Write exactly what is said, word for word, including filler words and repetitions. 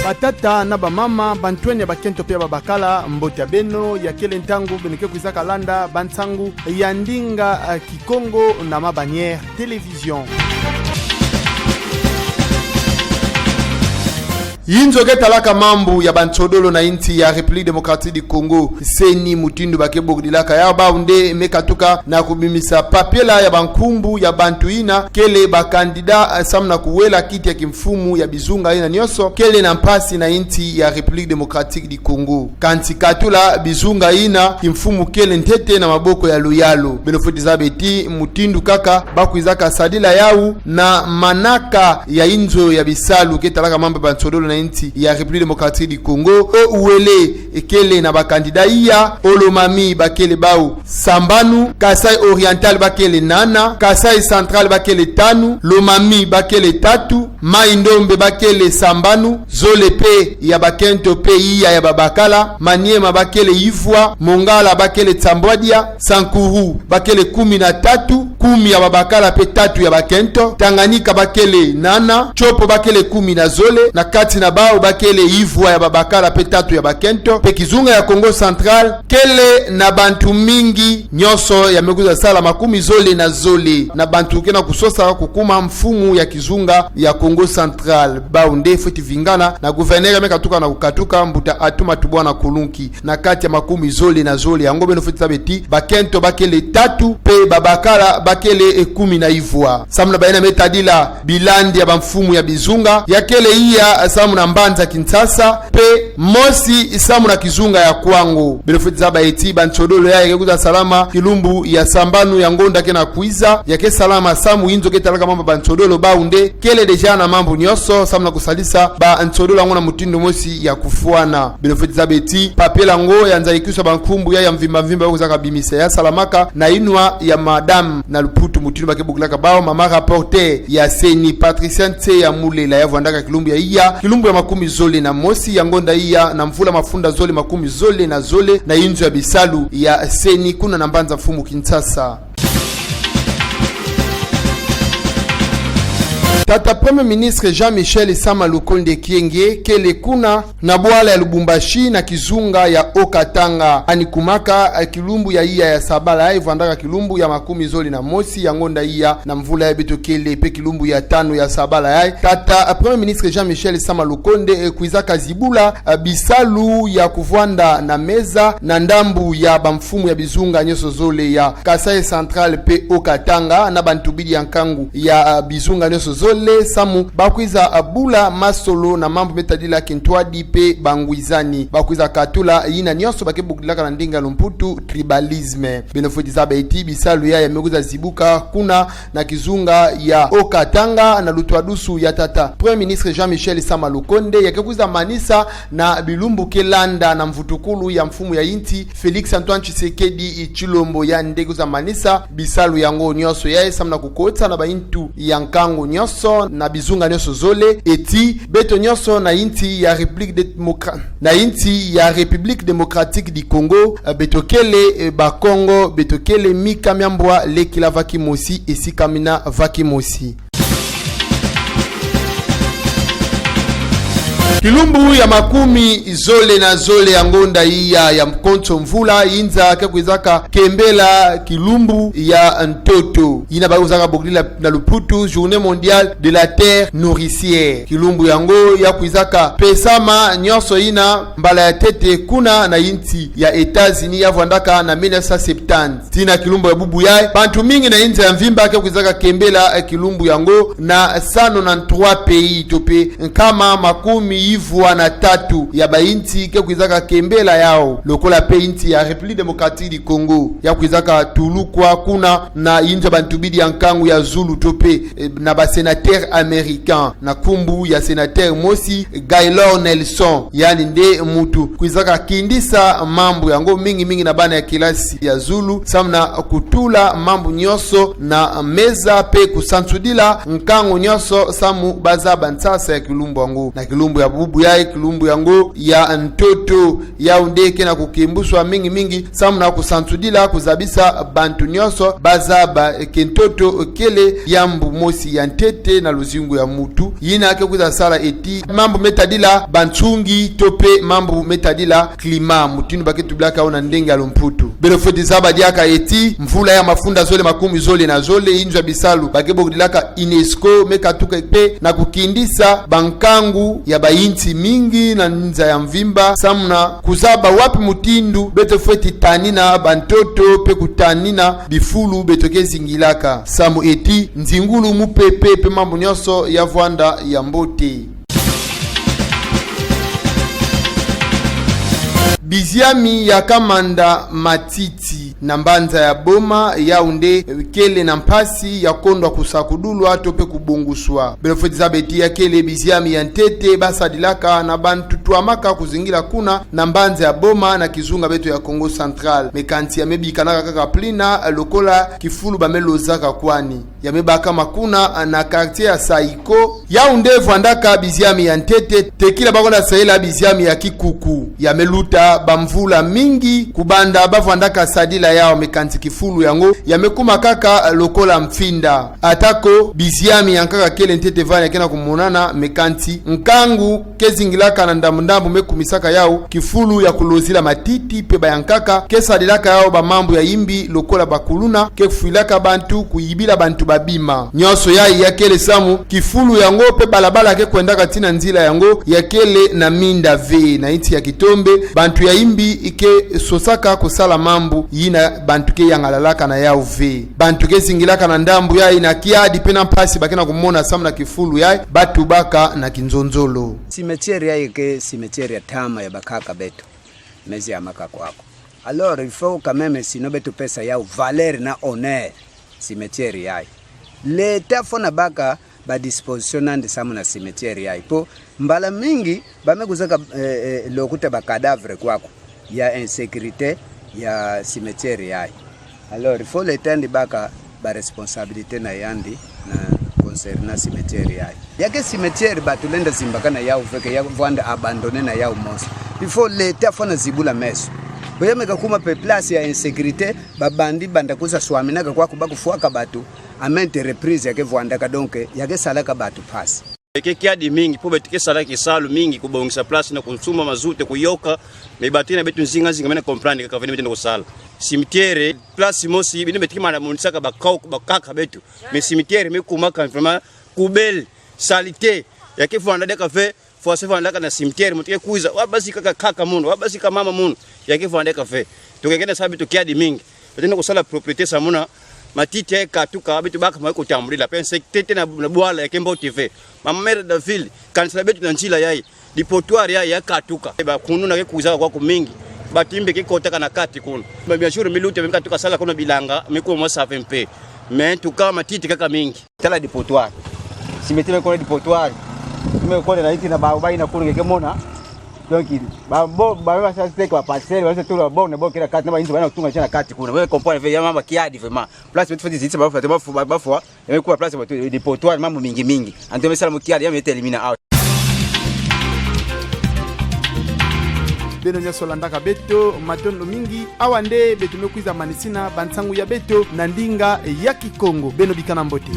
Batata na bamama, bantwenya ya bakento pe ya babakala, mbote ya beno, ya kele ntangu beno ke kwizaka landa bansangu ya ndinga, eh, Kikongo na Mabanière Télévision. Inzo ke talaka mambu ya bansodolo na insi ya République Démocratique du Congo, CENI, mutindu ba ke bokilaka yawu, bawu nde me katuka na kubimisa papela ya bankumbu ya bantu yina kele ba candidat, eh, samu na kuwela kiti ya kimfumu ya bizunga yina nyonso kele na mpasi na insi ya République Démocratique du Congo. Kansi katula bizunga yina, kimfumu kele ntete na maboko ya luyalu. Beno fweti zaba ti mutindu kaka ba kwizaka sadila yawu na manaka ya inzo ya bisalu ke talaka mambu ya bansodolo na insi ya République Démocratique du Congo. O Uele kele na ba candidat iya, o Lomami ba kele bawu sambanu, Kasaï Oriental ba kele nana, Kasaï Central ba kele tanu, Lomami ba kele tatu, Maï-Ndombe ba kele sambanu, zole pe ya bakento pe iya ya babakala, Maniema ba kele ivwa, Mongala ba kele nsambwadia, Sankuru ba kele kumi na tatu, kumi ya babakala pe tatu ya bakento, Tanganyika ba kele nana, Tshopo ba kele kumi na zole, na kati na bawu ba kele ivwa ya babakala pe tatu ya bakento, pe kizunga ya Kongo Central kele na bantu mingi, nyonso ya me kwiza sala makumi zole na zole na bantu ke na kusosa kukuma mfumu ya kizunga ya Kongo Central. Bawu nde fweti vingana na gouverneur ya me katuka na kukatuka, mbuta Atuma Tubwana Kulunki, na kati ya makumi zole na zole. Yango beno fweti zaba ti bakento ba kele tatu, pe babakala ba kele, eh, kumi na ivwa. Samu na bayina me tadila bilandi ya bamfumu ya bizunga, ya kele iya samu na mbanza Kinshasa, pe mosi samu na kizunga ya Kwango. Beno fweti zaba ti bansodolo ya ke kwiza salama kilumbu ya sambanu ya ngonda ke na kwiza, ya ke salama samu inzo ke talaka mambu ya bansodolo, bawu nde kele déjà na mambu nyonso samu na kusalisa bansodolo yango na mutindu mosi ya kufwana. Beno fweti zaba ti papela yango ya nzayikwiso ya bankumbu ya, ya mvimba mvimba ba kwizaka bimisa, ya salamaka na yinwa ya madame na Luputu, mutindu ba ke bokilaka bawu mama rapporteur ya CENI, Patricia Nseya Mulela, ya vwandaka kilumbu ya iya, kilumbu ya makumi zole na mosi ya ngonda iya na mvula mafunda zole makumi zole na zole na inzo ya bisalu ya CENI kuna na mbanza mfumu Kinshasa. Tata Premier Ministre Jean-Michel Sama Lukonde Kyenge kele kuna na bwala ya Lubumbashi na kizunga ya Haut-Katanga. Yandi kumaka, eh, kilumbu ya iya ya sabala, eh, vwandaka kilumbu ya makumi zole na mosi ya ngonda iya na mvula ya beto kele, pe kilumbu ya tanu ya sabala, eh. Tata, eh, Premier Ministre Jean-Michel Sama Lukonde, eh, kwizaka zibula, eh, bisalu ya kuvwanda na meza na ndambu ya bamfumu ya bizunga nyonso zole ya Kasaï Central pe Haut-Katanga, na bantubidi ya nkangu ya, ah, bizunga nyonso zole, samu ba kwiza, ah, bula masolo na mambu me tadila kintwadi pe bangwizani. Ba kwiza katula yina nyonso ba ke bokilaka na ndinga ya Lumputu tribalisme. Beno fweti zaba ti bisalu ya, ya me kwiza zibuka kuna na kizunga ya Haut-Katanga na lutwadusu ya tata Premier Ministre Jean-Michel Sama Lukonde, ya ke kwiza manisa na bilumbu ke landa na mvutukulu ya mfumu ya insi Félix Antoine Tshisekedi Tshilombo. Yandi kwiza manisa bisalu yango nyonso ya, eh, samu na kukotisa na bayintu ya nkangu nyonso na bizunga nyonso zole ti beto nyonso na insi ya République Démocra-, na insi ya République Démocratique du Congo, eh, beto kele, eh, Bakongo, beto kele mika mia mbwa, lekila va kimosi, eh, sikamina va kimosi. Kilumbu ya makumi zole na zole ya ngonda iya ya mkonso mvula, inza ke kwizaka kembela kilumbu ya ntoto, yina ba kwizaka bokila na Luputu Journée Mondiale de la Terre Nourricière. Kilumbu yango ya kwizaka pesama nyonso yina mbala ya ntete kuna na insi ya États-Unis, ya vwandaka na mille neuf cent septante. Tii na kilumbu ya bubu yayi, bantu mingi na inza ya mvimba ke kwizaka kembela, eh, kilumbu yango na cent nonante-trois pays, to pe nkama makumi ivwa na tatu ya bayinsi ke kwizaka kembela yawu, lokola pe insi ya République Démocratique du Congo, ya kwizaka tulukwa kuna na inzo ya bantubidi ya nkangu ya zulu, to pe, eh, na ba sénateurs américains, na nkumbu ya sénateur mosi, Gaylord Nelson. Yandi nde muntu kwizaka kindisa mambu yango mingi mingi na bana ya kilasi ya zulu, samu na kutula mambu nyonso na meza pe kusansudila nkangu nyonso samu ba zaba nsasa ya kilumbu yango. Na kilumbu ya Bubu yayi kilumbu yango ya ntoto. Yau nde ke na kukembuswa mingi mingi, samu na kusansudila kuzabisa bantu nyonso bazaba ke ntoto kele diambu mosi ya ntete na luzingu ya mutu, yina ke kwiza sala eti mambu me tadila bansungi to pe mambu me tadila climat, mutindu ba ke tubilaka yo na ndinga ya lumputu. Beno fweti zaba diaka eti mvula ya mafunda zole makumi zole na zole, inzo ya bisalu ba ke bokilaka UNESCO me katuka pe na kukindisa bankangu ya bayinsi mingi na nza ya mvimba, samu na kuzaba wapi mutindu beto fweti tanina bantoto pe kutanina bifulu beto ke zingilaka, samu eti nzingulu, mupepe pe mambu nyonso ya vwanda ya mbote. Biziami ya kamanda matiti na mbanza ya Boma, yau nde kele na mpasi ya kondwa kusakudulwa to pe kubonguswa. Beno fweti zaba eti ya kele biziami ya ntete ba sadilaka na bantu twamaka kuzingila kuna na mbanza ya Boma na kizunga beto ya Kongo Central. Me kansi ya me bikanaka kaka plina lokola kifulu ba me lozaka kwani. Ya me bakama kuna na quartier ya Saïko. Yau nde vwandaka biziami ya ntete, tekila ba kwenda saila biziami ya kikuku. Ya me luta bamvula mingi kubanda ba vwandaka sadila yau, me kansi kifulu yango ya me kuma kaka lokola mfinda. Atako biziami ya nkaka kele ntete vani ya ke na kumonana, me kansi nkangu ke zingilaka na ndambu ndambu me kumisaka yau kifulu ya kulozila matiti pe ba ya nkaka ke sadilaka yau bamambu ya yimbi lokola bakuluna, ke fwilaka bantu, kuyibila bantu babima. Nyonso yayi ya kele samu kifulu yango pe balabala ke kwendaka tii na nzila yango ya kele na minda ve. Na insi ya kitombe, bantu ya yimbi ke sosaka kusala mambu yina bantu ke yangalalaka na yau ve. Bantu ke zingilaka na ndambu yayi na kiadi pe na mpasi ba ke na kumona samu na kifulu yayi ba tubaka na kinzonzolo. Cimetière yayi ke cimetière ya ntama ya bakaka beto me ziamaka kwaku. Alors, il faut quand même, sinon beto pesa yau valeur na honneur cimetière yayi. L'État fo na baka ba disposition na yandi samu na cimetière yayi. Po mbala mingi ba me kuzaka, eh, eh, lokuta ba cadavre kwaku ya insécurité ya cimetière yayi. Alors, il faut l'État yandi baka ba responsabilité na yandi na concernant cimetière yayi. Ya ke cimetière batu lenda zimbaka na yau ve, ke ya vwanda abandonné na yau mosi. Il faut l'État fo na zibula meso. Bo ya me kakuma pe place ya insécurité, ba bandit banda kuza swaminaka kwaku ba kufwaka batu à maintes reprises, ya ke vwandaka, donc ya ke salaka batu mpasi. Ke kiadi mingi, po beto ke sala kisalu mingi, kubongisa place na kusumba mazout, kuyoka, mais batu na beto nzinga nzinga, me na comprendre kaka ve ni beto na kusala. Cimetière, place mosi, bino beto ke mana monisaka bakaka, bakaka beto. Mais cimetière me kumaka vraiment poubelle, saleté. Ya ke vwanda diaka ve, fwase vwandaka na cimetière, muntu ke kwiza, wa bazika kaka munu, wa bazika mama munu, ya ke vwanda diaka ve. Donc ya ke na sa beto kiadi mingi. Beto na kusala propreté samu na matiti ya katuka, beto baka ma kutambulila. Pe insecte na, na bwala ya ke mbote ve. Mama maire de ville, kanisila beto na nzila yayi. Dépotoir yayi ya katuka. Bakuluna ke kuzaka kwaku mingi. Batu yimbi ke kotaka na kati kuna. Ba bien sûr, me luta, me katuka sala kuna bilanga, me kuma save mpe. Mais en tout cas, matiti kaka mingi. Tala dépotoir. Cimetière me kona dépotoir. Me kona na iti na ba, ba ina kuna nge ke mona. Donc, ba, bo, ba, ba, sa, se, ba, parcelle, ba, sa, tout, ba, bon, ne, bo, kila kati, na ba, inzo, ba, na, tunga, na kati, kuna. Vous comprenez, ya, mama, kiadi, vraiment. Place, beto fweti zitisa, ba, fweti, ba, fwa, ba, fwa. Ya, me kuwa place, ba, tu, dépotoir, mambu mingi, mingi. Anto, me sala mu kiadi, ya, me, te, éliminer out. Beno nyonso landaka beto, matondo mingi. Awa nde beto me kwiza manisina bansangu ya beto na ndinga ya Kikongo. Beno bikana mbote.